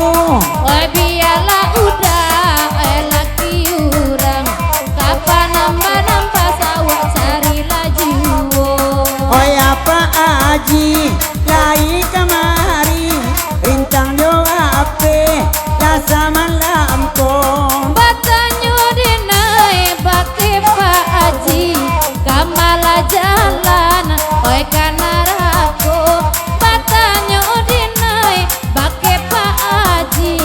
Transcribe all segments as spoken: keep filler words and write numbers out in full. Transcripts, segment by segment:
Oi, bialah uda, eh, laki urang, ka panambah-nambah sawah carilah juo. Oi, Apak Aji, lai kamari, rincang jo ape lah samalam ko? Batanyo dinai, bakeh Pak Aji, ka ma lah jalan, oi, ka narako? Batanyo dinai, bakeh Pak Aji,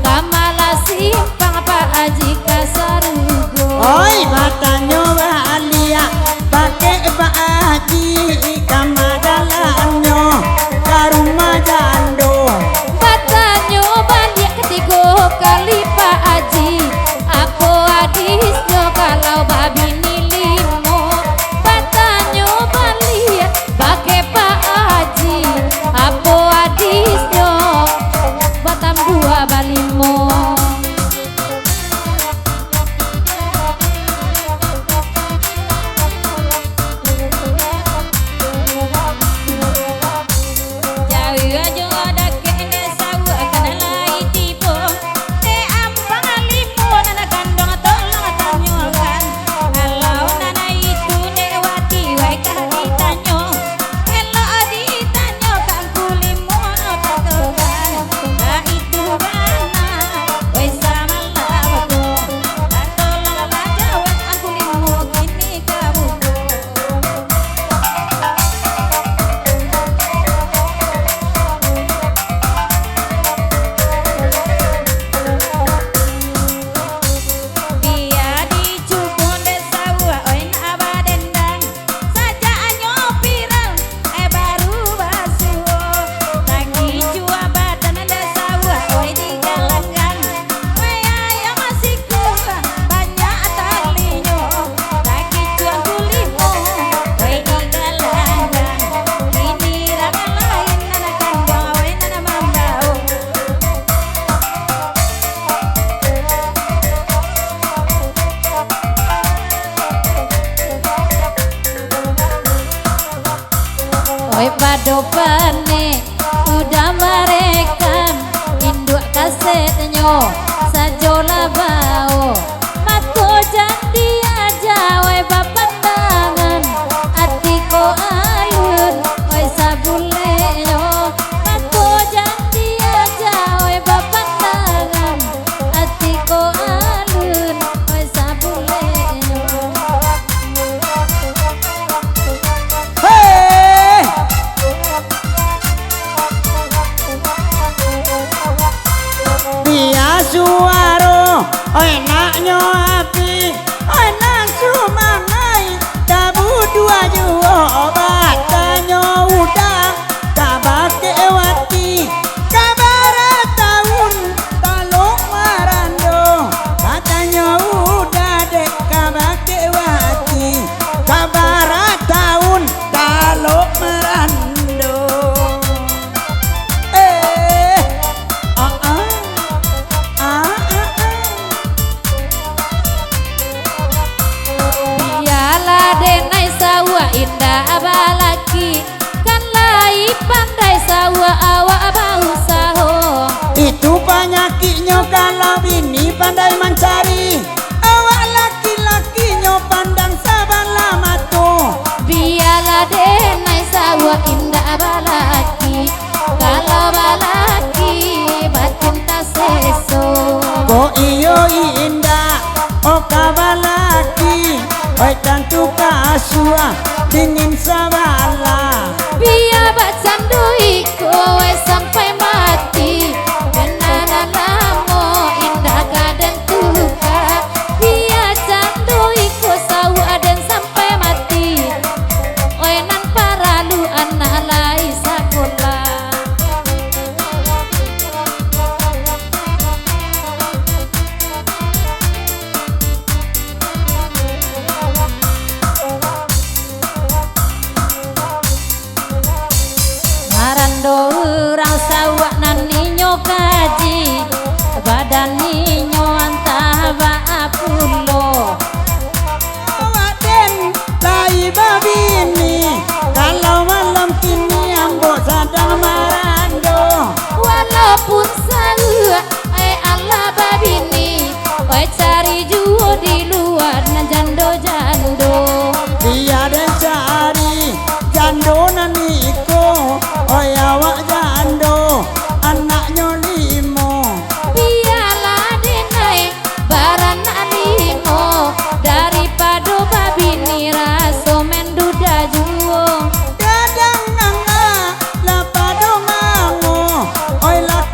ka ma lah simpang Pak Aji ka sarugo? Oi, batanyo baliak, bakeh Pak Aji, ka ma jalannyo ka rumah jando? Batanyo baliak katigo kali Pak Aji, apo adisnyo kalau babini limo? Batanyo baliak, bakeh Pak Aji, apo adisnyo batambua balimo? Jauah jo dakek, dek sawah ka nan lai tibo. Dek ampang limo nan kanduang, tolong tanyokan. Kalau nan itu dek wati, wai ka ditanyo. Elok ditanyo ka Angku Limo, totokan. Ka itu bana, wai samalam ko. Tolonglah jawek Angku Limo, kini ka buko. Bia dicubo dek sawah, oi, nak badendang. Sajaknyo viral, eh, baru basuo. Takicuah badan dek sawah, oi, digalanggang. Wai ayam masikuah, banyak talinyo. Takicuah Angku Limo, oi, digalanggang. Kini urang lain nan kanduang, oi, nan mambao. Oi, pado panek, uda marekan, induak kasetnyo sajo lah bao. Mato jan diaja, oi, bapandangan, ati ko alun, oi, sabuleknyo. Mato jan diaja, oi, bapandangan, ati ko alun, oi, sabuleknyo. Hei! Bia suaro, enaknyo api, enak sumangai, tabuduah juo batanyo uda, ka bakeh wati, ka bara taun, talok marando, batanyo uda dek ka bakeh wati, ka bara taun, talok marando. Eh, ah, ah. Ah, ah, ah. Bialah denai sawah indak balaki, kan lai pandai sawah awak bausaho. Itu panyakiknyo kalau bini pandai mancari, awak laki-lakinyo pandang sabalah mato. Bialah denai sawah indak balaki, kalau balaki bacinta seso. Ko iyo indak, oh ka balaki, oi tantu kasuah dingin sabalah. Bia bacando iko, oi, sampai mati, bana nan lamo indak ka den tuka. Bia cando iko sawah den sampai mati, oi, nan paralu anak lai sakolah.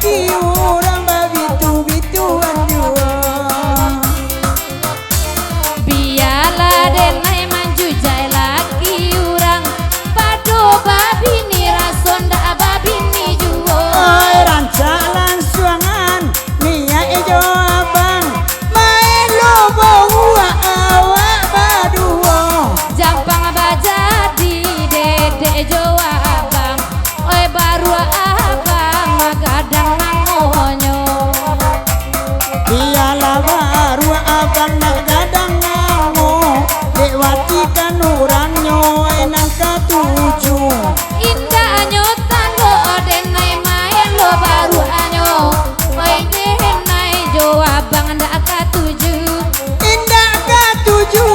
Laki urang babitu-bituan juo. Bialah denai manjujai laki urang, pado babini raso ndak babini juo. Oi, rancak lansuangan, niaik jo abang, main lo bauak awak baduo. Jampang bajadi dedek jo abang. Oi, baruak abang gadang angonyo. Bialah baruak abang nak gadang ango, dek watikan urangnyo, ai nan katuju. Indaknyo tando denai main lo baruaknyo, oi, denai jo abang ndak katuju. Indak katuju,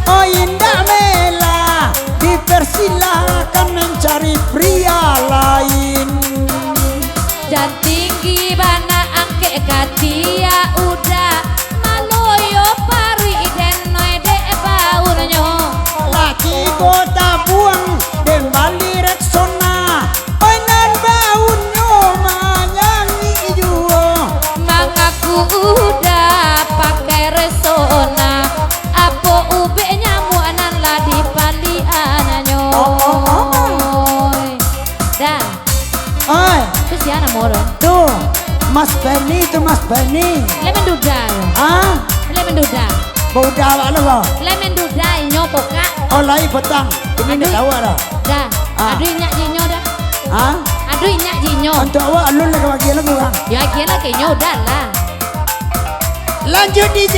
oi, indak melah, dipersilakan mencari pria lain. Jan tinggi bana angkek katiak uda, maloyo paruik denai dek baunnyo. Laki ko tabuang den bali Rexona, oi, nan baunnyo manyangik juo. Mangaku uda pakai Rexona, apo ubek nyamuak nan lah dipalianyo. Oh, oh, oh. Dah. Oi. Tu sia namo tu? Tu, Mas Benny tu, Mas Benny. Lai manduda tu. Hah? Lai manduda. Bauda awak lu, ko? Lai manduda inyo pokak. Oh, lai petang. Ini ndak tahu dah. Dah. Ah. Aduh, inyak jinyo dah. Hah? Aduh, inyak jinyo. Untuk awak, alun lah ka bagi lagu, ah. Yo, agian lah ka inyo, udah lah. Lanjut, D J.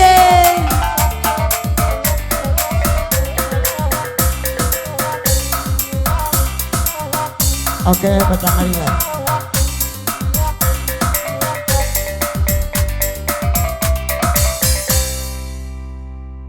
Oke, petang hari lah.